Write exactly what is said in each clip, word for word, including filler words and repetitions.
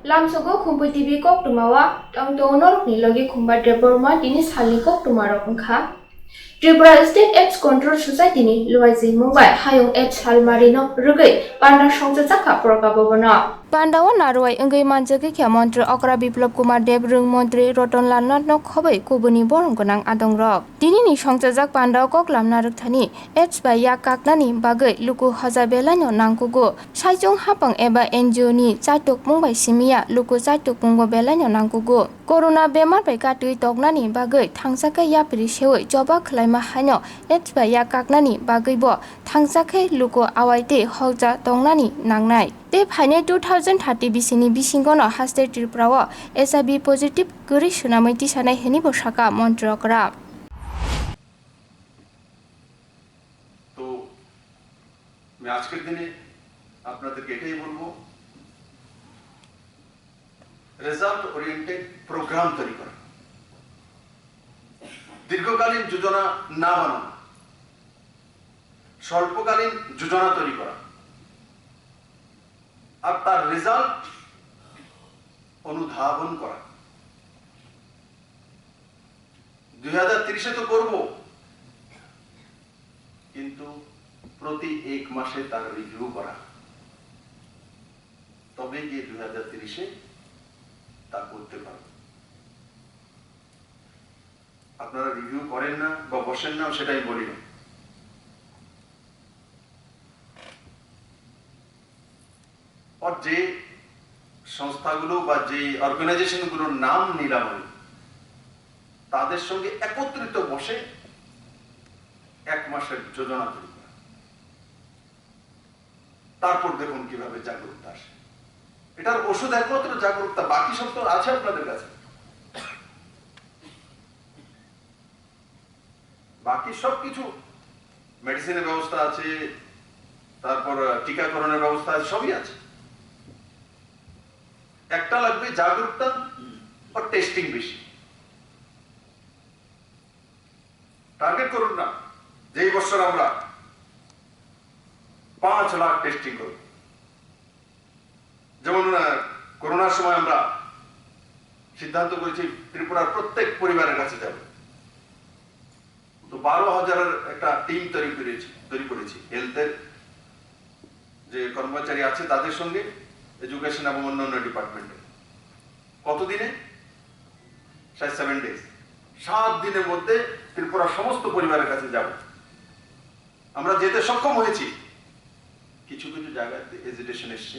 Lamsogo Khumpui T V koktwmao tongtong norokni logi Khumba Debbarma tini salni koktwmarok wngkha. Tripura State AIDS Control Society ni luaijimung bai hayung AIDS salmari no rwgwi panda songchajakha Prabha Bhavan o. Panda o narwai wngwi manjagwi khe Montri Okra Biplab Kumar Deb, Rwng Montri Roton Lal Nath no khobwi kubuni borom gwnang adongrok. Tini ni songchajak panda o kok lamna rwkthani AIDS bai yak kaknani bagwi luku hoja belai no nangkugo. Saichung hapang eba N G O ni chaitokmung bai simiya luku chaitokmung bo belai no nangkugo. Corona bemar bai katwi toknani bagwi thangsa khe yapri sewi choba khwlaima haino AIDS bai yak kaknani bagwi bo thangsa khe luku awai tei hokja tongnani nangnai. Tei phainai two thousand thirty bisini bisingo no haste Tripura o H I V positive kwrwi swnamwi tisanai hwnwi bo sakha Montri Okra. তো আমি আজকের দিনে আপনাদেরকে এটাই বলবো, result oriented programme তৈরি করা, দীর্ঘকালীন যোজনা না বানানো, স্বল্পকালীন যোজনা তৈরি করা আর তার রেজাল্ট অনুধাবন করা। দুই হাজার তিরিশে তো করব, কিন্তু প্রতি এক মাসে তার রিভিউ করা, তবে গিয়ে দুই হাজার তিরিশে তা করতে পারব। আপনারা রিভিউ করেন না বা বসেন না, সেটা আমি বলি না। আর যে সংস্থাগুলো বা যে অর্গানাইজেশনগুলোর নাম নিলাম আমি, তাদের সঙ্গে একত্রিত বসে এক মাসের যোজনা তৈরি করা। তারপর দেখুন কিভাবে জাগরুকতা আসে। এটার ওষুধ একমাত্র জাগরুকতা, বাকি সব তো আছে আপনাদের কাছে। বাকি সবকিছু, মেডিসিনের ব্যবস্থা আছে, তারপর, আহ, টিকাকরণের ব্যবস্থা আছে, সবই আছে। একটা লাগবে জাগরুকতা আর টেস্টিং বেশি। টার্গেট করুন না যে এই বছর আমরা পাঁচ লাখ টেস্টিং করব। যেমন, আহ, করোনার সময় আমরা সিদ্ধান্ত করেছি ত্রিপুরার প্রত্যেক পরিবারের কাছে যাব। তো বারো হাজারের একটা টিম তৈরি করেছি, তৈরি করেছি হেলথের যে কর্মচারী আছে তাদের সঙ্গে, এডুকেশন এবং অন্যান্য ডিপার্টমেন্টে। কতদিনে? সাড়ে সেভেন ডেজ। সাত দিনের মধ্যে ত্রিপুরার সমস্ত পরিবারের কাছে যাব। আমরা যেতে সক্ষম হয়েছি, কিছু কিছু জায়গাতে এজিটেশন এসছে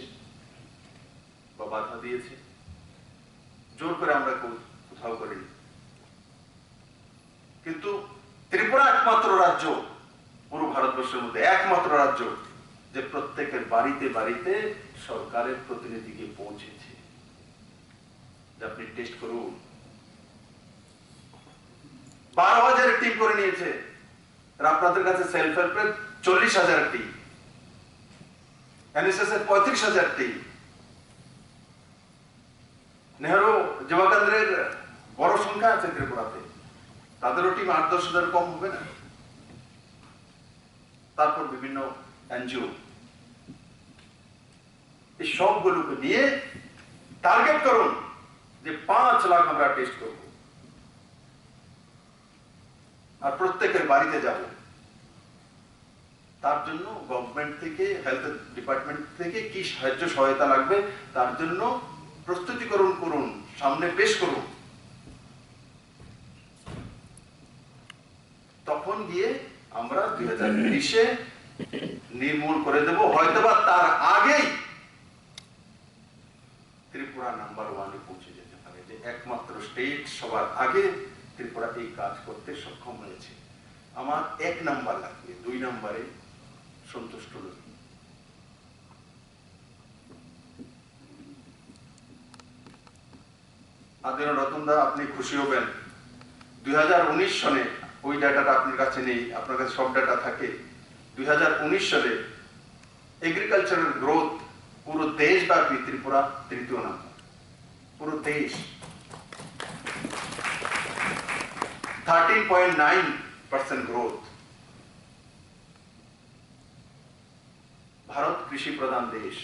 বা বাধা দিয়েছে, জোর করে আমরা কো-, কোথাও করিনি। কিন্তু ত্রিপুরা একমাত্র রাজ্য, পুরো ভারতবর্ষের মধ্যে একমাত্র রাজ্য, যে প্রত্যেকের বাড়িতে বাড়িতে সরকারের প্রতিনিধি গিয়ে পৌঁছেছে যে আপনি টেস্ট করুন। বারো হাজার টিম করে নিয়েছে, আর আপনাদের কাছে সেলফ হেল্পের চল্লিশ হাজার টিম, এনএসএস এর পঁয়ত্রিশ হাজার টিম। নেহরু যুবা কেন্দ্রের বড় সংখ্যা আছে ত্রিপুরাতে, তাদেরও টিম আট দশ হাজার কম হবে না। তারপর বিভিন্ন এনজিও, এই সবগুলোকে নিয়ে টার্গেট করুন যে পাঁচ লাখ আমরা টেস্ট করব আর প্রত্যেকের বাড়িতে যাব। তার জন্য গভর্নমেন্ট থেকে, হেলথ ডিপার্টমেন্ট থেকে কি সাহায্য সহায়তা লাগবে, তার জন্য প্রস্তুতিকরণ করুন, সামনে পেশ করুন। তখন গিয়ে আমরা দুই হাজার তিরিশে নির্মূল করে দেব, হয়তোবা তার আগেই ত্রিপুরা নাম্বার ওয়ানে পৌঁছে যেতে পারে, যে একমাত্র স্টেট সবার আগে ত্রিপুরা এই কাজ করতে সক্ষম হয়েছে। আমার এক নাম্বার লাগবে, দুই নাম্বারে সন্তুষ্ট নই। আদরণীয় রতন দা, আপনি খুশি হবেন, দুই হাজার উনিশ সনে, ওই ডেটাটা আপনার কাছে নেই, আপনার কাছে সব ডেটা থাকে, দুই হাজার উনিশ সালে এগ্রিকালচারাল গ্রোথ পুরো দেশব্যাপী ত্রিপুরা তৃতীয় নম্বর, পুরো দেশ। Thirteen point nine percent growth. Bharat কৃষি প্রধান দেশ।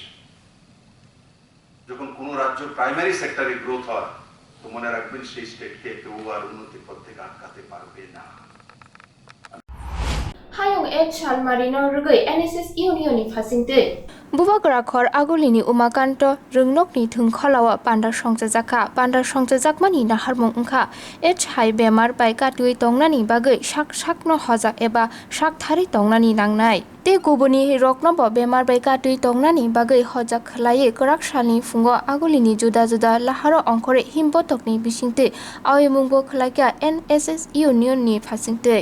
যখন কোনো রাজ্য প্রাইমারি সেক্টরে গ্রোথ হয়, তো মনে রাখবেন, সেই স্টেটকে কেউ আর উন্নতির পথ থেকে আটকাতে পারবে না। Hayung H Salmari no rwgwi N S S Union ni phasingtwi. Bubagra khor Agulini Umakanto rwngnokni thwngkholao panda songchajakha. Panda songchajakmani naharmung wngkha H hai bemar bai katwi tongnani bagwi sak sakno hojak eba sak thari tongnani nangnai. Tei kubuni roknobo bemar bai katwi tongnani bagwi hojak khlaiwi kwrak salni phungo Agulini juda juda laharo ongkhorwi himbotokni bisingtwi aoimungbo khlaikha N S S Union ni phasingtwi.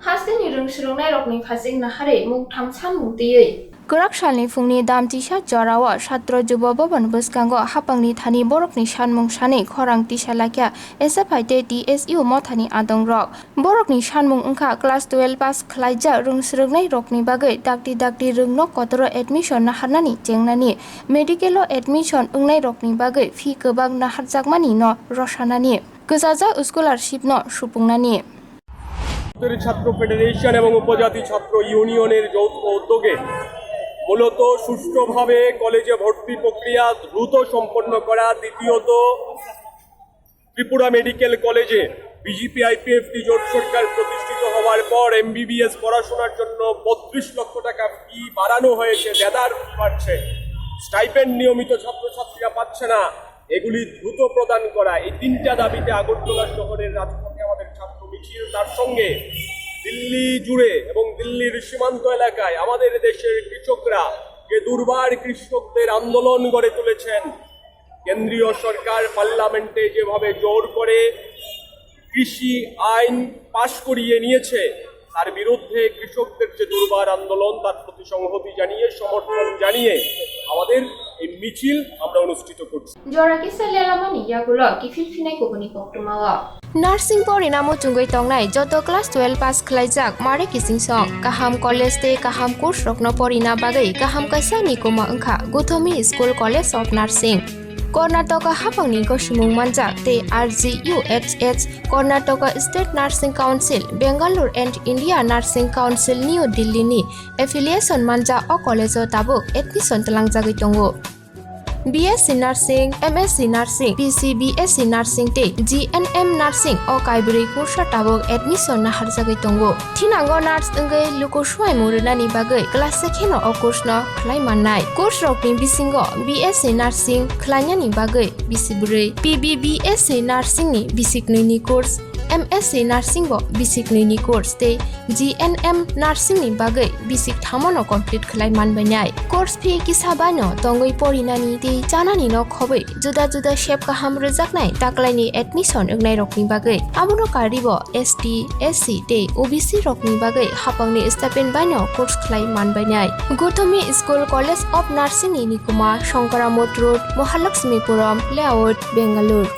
Hasteni rwng swrwngnairokni phasing naharwi mungtham sanmung twiwi. Kwrak salni phungni dam tisa jorao Satro Jubo Bhaban bwskango hapangni thani borokni sanmung sanwi khorang tisa laikha S F I tei T S U mothani adongrok. Borokni sanmung wngkha class twelve pass khlaijak rwng swrwngnairokni bagwi dakti dakti rwngnok kotoro admission naharnani chengnani, medical-o admission wngnairokni bagwi fee kwbang naharjakmani no rwsanani, kwchajak scholarship no supungnani. ছাত্র ফেডারেশন এবং উপজাতি ছাত্র ইউনিয়নের যৌথ উদ্যোগে মূলত সুষ্ঠুভাবে কলেজে ভর্তি প্রক্রিয়া দ্রুত সম্পন্ন করা, দ্বিতীয়ত ত্রিপুরা মেডিকেল কলেজে বিজেপি আইপিএফটি জোট সরকার প্রতিষ্ঠিত হওয়ার পর এমবিবিএস পড়াশোনার জন্য বত্রিশ লক্ষ টাকা ফি বাড়ানো হয়েছে, দেদার ফি বাড়ছে, স্টাইপেন্ড নিয়মিত ছাত্রছাত্রীরা পাচ্ছে না, এগুলি দ্রুত প্রদান করা। এই তিনটা দাবিতে আগরতলা শহরের রাজপথে আমাদের ছাত্র মিছিল, তার সঙ্গে দিল্লি জুড়ে এবং দিল্লির সীমান্ত এলাকায় আমাদের দেশের কৃষকরা যে দুর্বার কৃষকদের আন্দোলন গড়ে তুলেছেন, কেন্দ্রীয় সরকার পার্লামেন্টে যেভাবে জোর করে কৃষি আইন পাশ করিয়ে নিয়েছে, তার বিরুদ্ধে কৃষকদের যে দুর্বার আন্দোলন, তার প্রতি সংহতি জানিয়ে, সমর্থন জানিয়ে আমাদের এই মিছিল আমরা অনুষ্ঠিত করছি। Jora kisa lelamani yagulo kiphil phinai kubuni koktwmao. Nursing porina muchungwi tongnai joto class twelve pass khlaijak mare kiching song. Kaham college tei kaham course rokno porina bagwi kaham kaisa ni kuma wngkha Guthomi School College of Nursing. Karnataka hapangni gosimung manjak tei R G U H H, Karnataka State Nursing Council, Bangalore and India Nursing Council New Delhi ni affiliation manjak o college o tabuk admission twlangjagwi tongo. B S C Nursing, M S C Nursing, P C B S C Nursing tei G N M Nursing o kaibrwi kursa tabuk admission naharjagwi tongo. Thinango nurse wngwi luku suaimung rwnani bagwi class se kheno o course no khlai mannai. Course rokni bisingo B S C Nursing khlainani bagwi bisi bwrwi, P B B S C Nursing ni bisi knwi ni course, M S C Nursing bo bisi knwi ni course tei G N M Nursing ni bagwi bisi thamo no complete khlai manbainai. Course fee kisa bai no tongwi porinani tei chanani no khobwi juda juda sep kaham rwjaknai taklaini admission wngnairokni bagwi. Abono karwibo S T, S C tei O B C rokni bagwi hapangni stipend baino course khlai manbainai. Guthomi School College of Nursing ni nikuma Shankaramot Road, Mahalakshmipuram Layout, Bangalore.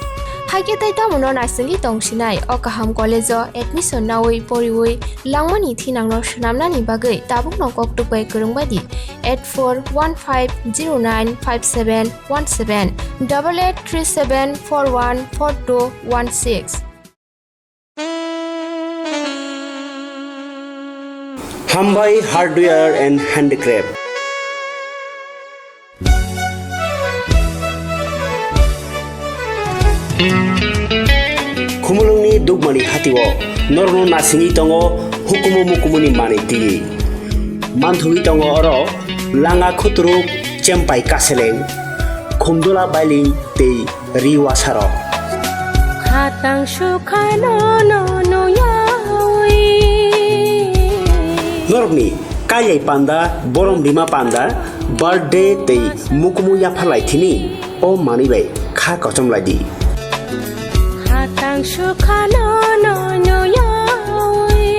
Haikhe tei tamono naisingwi tongsinai o kaham college o admission naui poriui langmani thinangno swnamnani bagwi tabukno koktwk bai kwrwng bai di eight four one five zero nine five seven one seven, double eight three seven four one four two one six. Hambai Hardware and Handicraft. Khumulwngni Dukmani hatio norokno nasingwi tongo hukumu mukumuni manwi twiwi. Manthogwi tongo oro langa khuturuk, chempai kaseleng, khumdula bailing tei ri wasarok. Khatang sukhano no nuyawi. Norokni kailai panda, borom rima panda, birthday tei mukumu yapharlai thini o manwi bai kha kochom lai di. Khatang sukhano no nuyawi.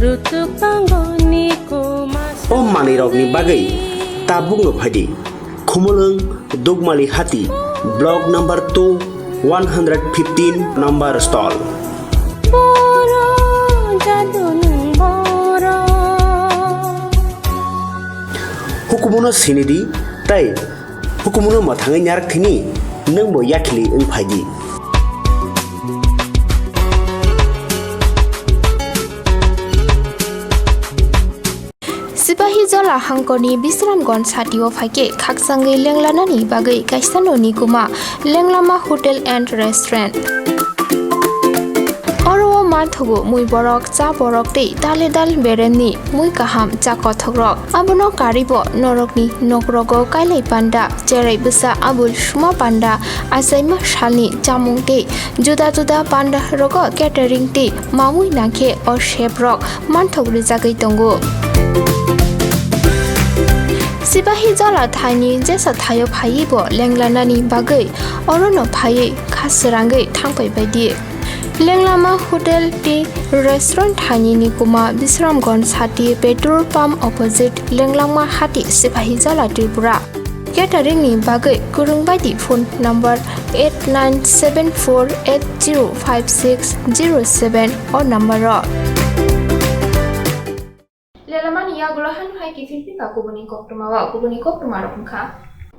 Rutuk tongoni kuma. O manwirokni bagwi tabukno phai di. Khumulwng Dukmali Hati, Block number two, one hundred fifteen number stall. Boro jadunung boro. Hukumuno sinidi tei hukumuno mwthangwi narak thini nwngbo yakhili wng phai di. C Sipahijola hangkorni Bisramganj satio phaikhe khakchangwi lenglanani bagwi kaisa noni kuma Lenglama Hotel and Restaurant. Oro o manthogo mui borok, cha borok tei dale dal beremni mui kaham cha kothokrok. Abono karibo norokni nokrogo kailai panda, cherai bwsa abul suma panda, achaima salni chamung tei juda juda panda rogo catering tei mamui nangkhe o chef rok manthok rijagwi tongo. Sipahijola thaini jesa thaio phaiwi bo lenglanani bagwi orono phaiwi kha srangwi thangpai baidi. Lenglama Hotel tei Restaurant thaini ni kuma Bisramganj sati petrol pump opposite Lenglama hati Sipahijola Tripura. Catering ni bagwi kwrwng baidi phone number eight nine seven four eight zero five six zero seven o number o. Lelamani yagulo han hai kiphil phika kubuni koktwma o, kubuni koktwma rok wngkha.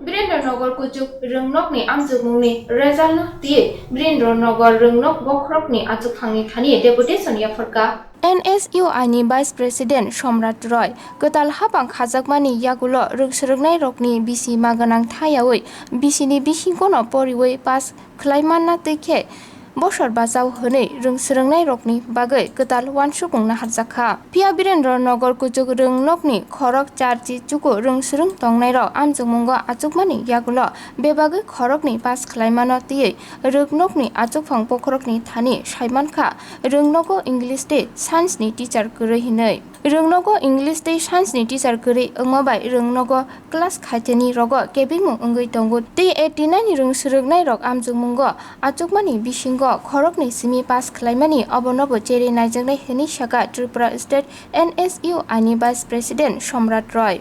Birendra Nagar kuchuk rwngnokni amchukmungni result no twiwi Birendra Nagar rwngnok bokhorokni achukphangni thani deputation yapharkha. N S U I ni Vice President Somrat Roy kwtal hapang khajakmani yagulo rwngswrwngnairokni bisi ma gwnang thayawi bisini bisingono poriwi pass khlai manna twi khe bosor bachao hwnwi rwngswrwngnairokni bagwi kwtal uansukmung naharjak kha. Phiya Birendra Nagar kuchuk rwngnokni khorok charchi chuku rwngswrwng tongnairok amchukmungo achukmani yagulo bebagwi khoroknwi pass khlaimano twiwi rwngnokni achukphang bokhorokni thani saimankha rwngnogo English tei Science ni teacher kwrwi hinwi. Rwngnogo English tei Science ni teacher kwrwi wngma bai rwngnogo class khaiteni rogo kebengmung wngwi tongo tei eighty nine ni rwngswrwngnairok amchukmungo achukmani bisingo khoroknwi simi pass khlaimani obonobo cherwi naijaknai hwnwi sakha Tripura State N S U I ni Vice President Somrat Roy.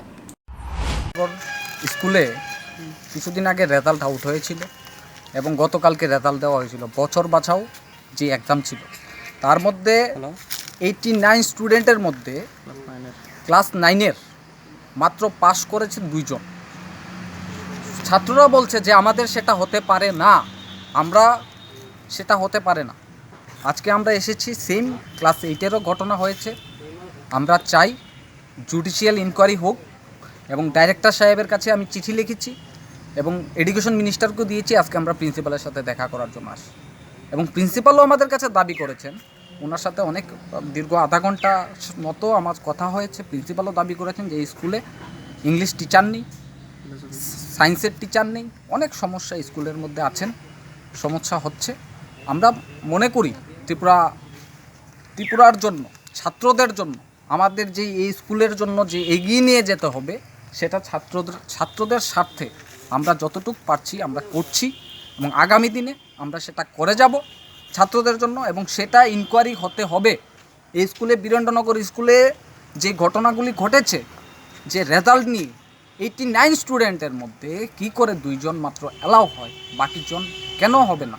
স্কুলে কিছুদিন আগে result out হয়েছিল এবং গতকালকে রেজাল্ট দেওয়া হয়েছিল। বছর বাছাও যে এক্সাম ছিল, তার মধ্যে এইটি নাইন স্টুডেন্টের মধ্যে ক্লাস নাইনের মাত্র পাশ করেছে দুইজন। ছাত্ররা বলছে যে আমাদের সেটা হতে পারে না, আমরা সেটা হতে পারে না। আজকে আমরা এসেছি, সেম ক্লাস এইটেরও ঘটনা হয়েছে। আমরা চাই জুডিশিয়াল ইনকোয়ারি হোক এবং ডাইরেক্টর সাহেবের কাছে আমি চিঠি লিখেছি এবং এডুকেশন মিনিস্টারকেও দিয়েছি। আজকে আমরা প্রিন্সিপালের সাথে দেখা করার জন্য আসি এবং প্রিন্সিপালও আমাদের কাছে দাবি করেছেন, ওনার সাথে অনেক দীর্ঘ আধা ঘন্টা মতো আমার কথা হয়েছে। প্রিন্সিপালও দাবি করেছেন যে এই স্কুলে ইংলিশ টিচার নেই, সায়েন্সের টিচার নেই, অনেক সমস্যা স্কুলের মধ্যে আছেন, সমস্যা হচ্ছে। আমরা মনে করি ত্রিপুরা, ত্রিপুরার জন্য, ছাত্রদের জন্য, আমাদের যে এই স্কুলের জন্য যে এগিয়ে নিয়ে যেতে হবে, সেটা ছাত্রদের, ছাত্রদের স্বার্থে আমরা যতটুকু পারছি আমরা করছি এবং আগামী দিনে আমরা সেটা করে যাব ছাত্রদের জন্য এবং সেটা ইনকোয়ারি হতে হবে। এই স্কুলে, বীরেন্দ্রনগর স্কুলে যে ঘটনাগুলি ঘটেছে, যে রেজাল্ট নিয়ে এইটি নাইন স্টুডেন্টের মধ্যে কি করে দুইজন মাত্র অ্যালাউ হয়, বাকিজন কেন হবে না?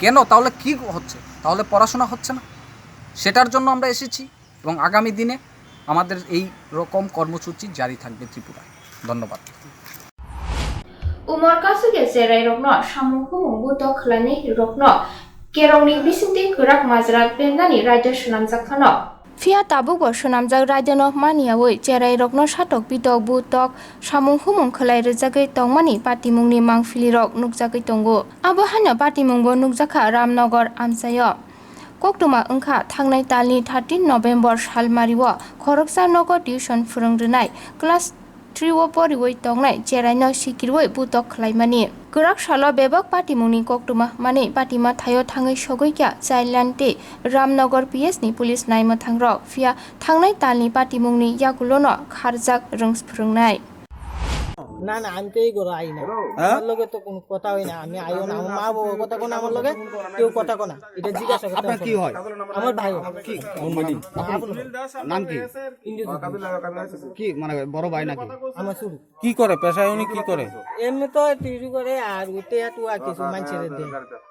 কেন, তাহলে কি হচ্ছে? তাহলে পড়াশোনা হচ্ছে না? সেটার জন্য আমরা এসেছি এবং আগামী দিনে আমাদের এই রকম কর্মসূচি জারি থাকবে ত্রিপুরায়। ধন্যবাদ। Umor kasugya cherai rokno samung humung buto khlainai rokno kerongni bisingtwi kwrak majra bennani raida swnamjak phano. Phiya tabukbo swnamjak raidano maniyawi cherai rokno satok bitok butok samung humung khlai rwjagwi tongmani patimungni mangpili rok nukjagwi tongo. Abo haino patimungbo nukjakha Ramnagar amchaio. Koktwma wngkha thangnai talni thirteen November salmario khoroksa nogo tuition phwrwng rwnai class three o poriwi tongnai cheraino sikirwi butok khlaimani. Kwrak salo bebak patimungni koktwma manwi patima thaio thangwi sogwi kha Chailan tei Ramnagar P S ni police naimwthangrok. Phiya thangnai talni patimungni yagulono kharjak rwngsphwrwngnai. না না, আমি তো এই ঘরে আই না। হ্যাঁ? আমার লগে তো কোনো কথা হয় না, আমি আইও না। আমার মা বাবা কথা কোনো আমার লগে, কেউ কথা কো না। এটা জিজ্ঞাসা করতে আপনার কি হয়? আমার ভাই হয়। কি? কোন মানে? আপনার নাম কি? ইন্দু। কি মানে, বড় ভাই নাকি? আমার ছোট। কি করে পেশায় উনি, কি করে? এমনি তো টিউশন করে আর উঠে এত আর কিছু মানছে রে দে।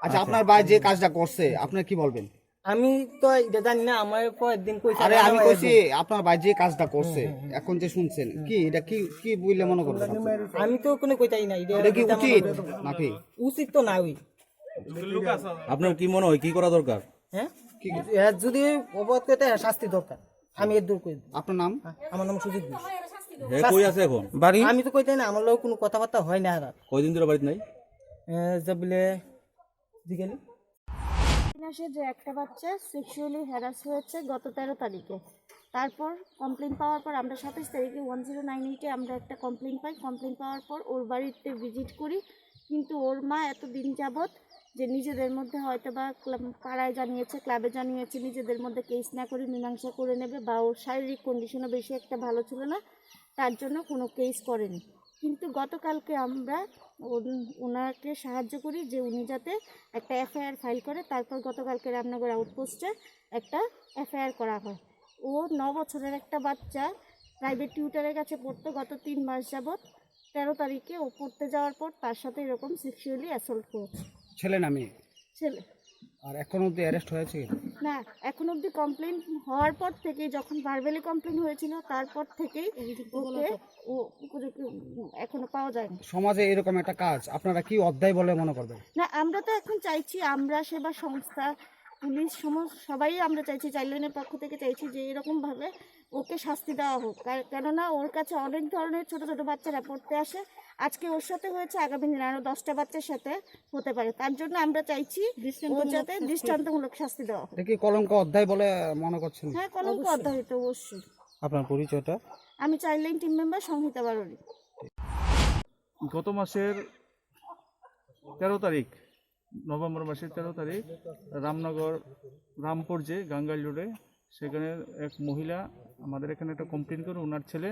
আচ্ছা, আপনার ভাই যে কাজটা করছে, আপনি কি বলবেন? আমি তো এটা জানি না, আমার পরের দিন কইছে আরে, না, আমি আমার কইছি, একদম। আপনার ভাই যে কাজটা করছে, হুম, হুম, হুম। এখন যে শুনছেন, হুম। কি এটা কি, কি বলে মনে করবেন আপনি? আমি তো কোনো কইতাই না, এটা এটা কি এটা উচিত নাকি? উচিত তো না ওই। আপনার কি মনে হয় কি করা দরকার? হ্যাঁ? কি? এ, যদি অপরাধ করতে হয়, শাস্তি দরকার। আমি এর দূর করি। আপনার নাম? হ্যাঁ, আমার নাম সুজিত ঘোষ। হে কই আছে এখন? বাড়ি? আমি তো কইতে না, আমার লগে কোনো কথাবার্তা হয় না আর। কয়দিন ধরে বাড়িতে নাই? এ, যে বলে, জিজ্ঞাসা। তিন মাসে যে একটা বাচ্চা সেক্সুয়ালি হ্যারাস হয়েছে গত তেরো তারিখে। তারপর কমপ্লেন পাওয়ার পর আমরা সাতাশ তারিখে ওয়ান জিরো নাইন এইটে আমরা একটা কমপ্লেন পাই। কমপ্লেন পাওয়ার পর ওর বাড়িতে ভিজিট করি, কিন্তু ওর মা এত দিন যাবত যে নিজেদের মধ্যে হয়তো বা ক্লাব, পাড়ায় জানিয়েছে, ক্লাবে জানিয়েছে, নিজেদের মধ্যে কেস না করে মীমাংসা করে নেবে বা ওর শারীরিক কন্ডিশনও বেশি একটা ভালো ছিল না, তার জন্য কোনো কেস করেনি। কিন্তু গতকালকে আমরা ওন-, ওনাকে সাহায্য করি যে উনি যাতে একটা এফআইআর ফাইল করে, তারপর গতকালকে রামনগর আউটপোস্টে একটা এফআইআর করা হয়। ও ন বছরের একটা বাচ্চা প্রাইভেট টিউটরের কাছে পড়তো গত তিন মাস যাবত। তেরো তারিখে ও পড়তে যাওয়ার পর তার সাথে এরকম সেক্সুয়ালি অ্যাসল্ট করেছে। ছেলে না মেয়ে? ছেলে। আর এখন অবধি অ্যারেস্ট হয়েছে কি? না, এখন অবধি কমপ্লেন হওয়ার পর থেকে, যখন ভার্বালি কমপ্লেন হয়েছিল, তারপর থেকেই ওকে ও উপযুক্ত এখনো পাওয়া যায়নি। সমাজে এরকম একটা কাজ আপনারা কি অধ্যায় বলে মনে করবেন? না, আমরা তো এখন চাইছি, আমরা সেবা সংস্থা, পুলিশ, সমস্ত সবাই আমরা চাইছি, চাইল্ড লাইনের পক্ষ থেকে চাইছি যে এরকমভাবে ওকে শাস্তি দেওয়া হোক। কার-, কেননা ওর কাছে অনেক ধরনের ছোট ছোট বাচ্চারা পড়তে আসে। আজকে ওর সাথে হয়েছে, আগামী দিন আরো দশটা বাচ্চার সাথে হতে পারে। তার জন্য আমরা চাইছি ওর যাতে দৃষ্টান্তমূলক শাস্তি দেওয়া হোক। এটা কি কলঙ্ক অধ্যায় বলে মনে করছেন? হ্যাঁ, কলঙ্ক অধ্যায় তো অবশ্যই। আপনার পরিচয়টা? আমি চাইল্ড লাইন টিম মেম্বার সংহিতা বারুরি। গত মাসের তেরো তারিখ, নভেম্বর মাসের তেরো তারিখ, রামনগর রামপুর যে গাঙ্গাইল রোডে, সেখানে এক মহিলা আমাদের এখানে একটা কমপ্লেন করে, ওনার ছেলে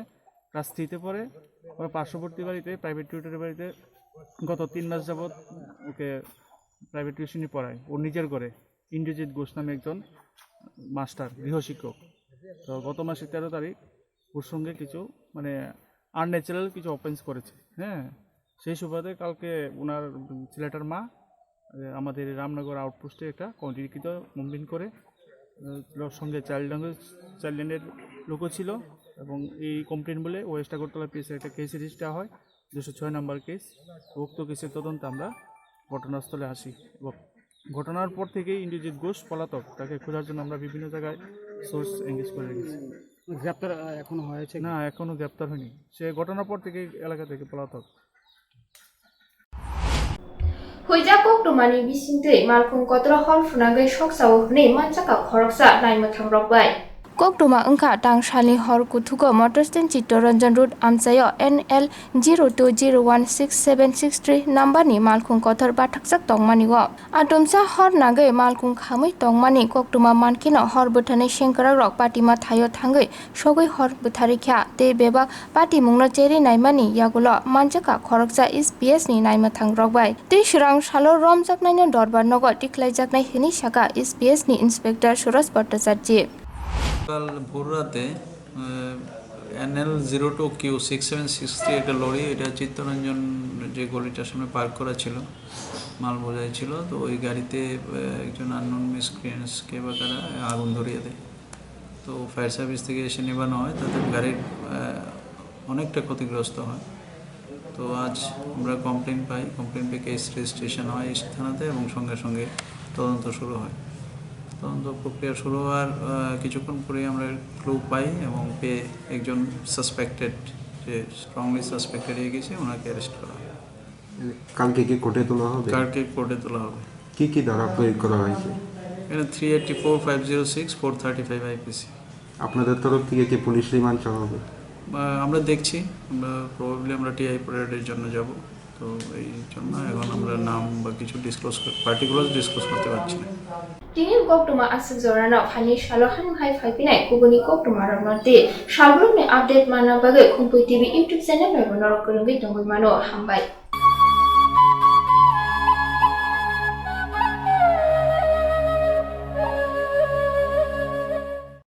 ক্লাস থ্রিতে পড়ে, ওর পার্শ্ববর্তী বাড়িতে, প্রাইভেট টিউটরের বাড়িতে গত তিন মাস যাবৎ ওকে প্রাইভেট টিউশনি পড়ায়, ও নিজের ঘরে। ইন্দ্রজিৎ ঘোষ নামে একজন মাস্টার, গৃহশিক্ষক। তো গত মাসের তেরো তারিখ ওর সঙ্গে কিছু, মানে, আনন্যাচারাল কিছু অফেন্স করেছে। হ্যাঁ, সেই সুবাদে কালকে ওনার, ছেলেটার মা, এ, আমাদের এই রামনগর আউটপোস্টে একটা কমিটিকৃত কমপ্লেন করে, এ, ওর সঙ্গে চাইল্ড ল্যাঙ্গুয়েজ, চাইল্ড লাইনের লোকও ছিল, এবং এই কমপ্লেন বলে ওয়েস্ট আগরতলা পিএসে একটা কেস রেজিস্টার হয়, দুশো ছয় নম্বর কেস। উক্ত কেসের তদন্তে আমরা ঘটনাস্থলে আসি এবং ঘটনার পর থেকেই ইন্দ্রজিৎ ঘোষ পলাতক, তাকে খোঁজার জন্য আমরা বিভিন্ন জায়গায় সোর্স এনগেজ করে রেখেছি। গ্রেপ্তার, আহ, এখনো হয়েছে কি? না, এখনো গ্রেপ্তার হয়নি। সে ঘটনার পর থেকেই এলাকা থেকে পলাতক। Huijak koktwmani bisingtwi malkhung kotor hor phunagwi soksa-o hwnwi manjakha khoroksa naimwthang rok bai. Koktwma wngkha tang salni hor kuthugo Motor Stand Chittaranjan Road amchaio N L zero two zero one six seven six three number ni malkhung kotor bathakjak tongmani o. Atomsa hor nagwi malkhung khamwi tongmani koktwma mankheno hor bwtharni sengkwrak rok patima thaio thangwi sogwi hor bwtharwi kha tei bebak patimungno cherwi naimani yagulo manjakha khoroksa S P S ni naimwthang rok bai. Tei swrang salo romjaknaino dorbar nogo tikhlaijaknai hwnwi sakha S P S ni Inspector Suraj Bhattacharjee. কাল ভোর রাতে, আহ, N L zero two Q six seven six three একটা lorry, এটা চিত্তরঞ্জন যে গলিটার সামনে পার্ক করা ছিল, মাল বোঝাই ছিল। তো ওই গাড়িতে, আহ, একজন আননোন মিসক্রিয়েন্টস কে বা কারা আগুন ধরিয়ে দেয়। তো ফায়ার সার্ভিস থেকে এসে নেভানো হয়, তাতে গাড়ির, আহ, অনেকটা ক্ষতিগ্রস্ত হয়। তো আজ আমরা কমপ্লেন পাই, কমপ্লেন পেয়ে কেস রেজিস্ট্রেশন হয় এই থানাতে এবং সঙ্গে সঙ্গে তদন্ত শুরু হয়। তদন্ত প্রক্রিয়া শুরু হওয়ার, আহ, কিছুক্ষণ পরেই আমরা ক্লু পাই এবং পেয়ে একজন সাসপেক্টেড, যে স্ট্রংলি সাসপেক্টেড হয়ে গেছে, ওনাকে অ্যারেস্ট করা হয়। কালকে কি কোর্টে তোলা হবে? কালকে কোর্টে তোলা হবে। কি কি ধারা প্রয়োগ করা হয়েছে? এখানে three eighty four, five zero six, four thirty five IPC. আপনাদের তরফ থেকে কি পুলিশ রিমান্ড চাওয়া হবে? আহ, আমরা দেখছি, আমরা প্রবাবলি আমরা টিআই প্যারেডের জন্য যাব। তো এই জন্য এখন আমরা নাম বা কিছু ডিসক্লোজ কর-, পার্টিকুলার ডিসক্লোজ করতে পারছি না। Tini koktwma aswk jorano phaini salo hano hai phaiphinai kubuni koktwma rokno tei salbrumni update manna bagwi Khumpui T V YouTube channel bai bo norok kwrwngwi tongwi mano. Hambai.